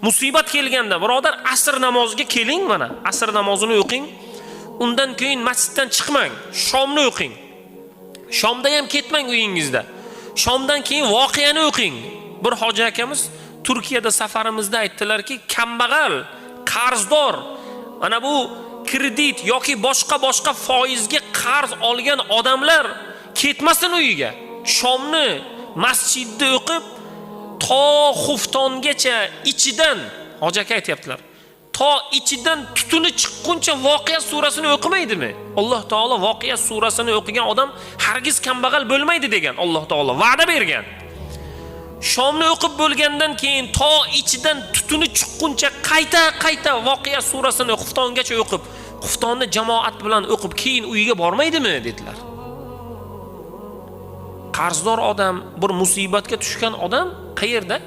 Musibat kelganda, birodar, asr namoziga keling, mana asr namozini o'qing. Undan keyin masjiddan chiqmang, shomni o'qing. Shomda ham ketmang uyingizda. Shomdan keyin voqeani o'qing. Bir hoji akamiz Turkiyada safarimizda aytdilarki, kambag'al, qarzdor, mana bu kredit yoki boshqa boshqa foizga qarz olgan odamlar ketmasin uyiga. Shomni masjidda o'qib to xuftongacha ichidan, hoji aka aytyaptilar, to ichidan tutuni chiqquncha voqea surasini o'qimaydimi? Alloh taolo voqea surasini o'qigan odam hargiz kambag'al bo'lmaydi degan, Alloh taolo va'da bergan. Shomni o'qib bo'lgandan keyin to ichidan tutuni chiqquncha qayta qayta voqea surasini xuftongacha o'qib, xuftonni jamoat bilan o'qib keyin uyiga bormaydimi dedilar. Qarzdor odam, bir musibatga tushgan odam qayerda?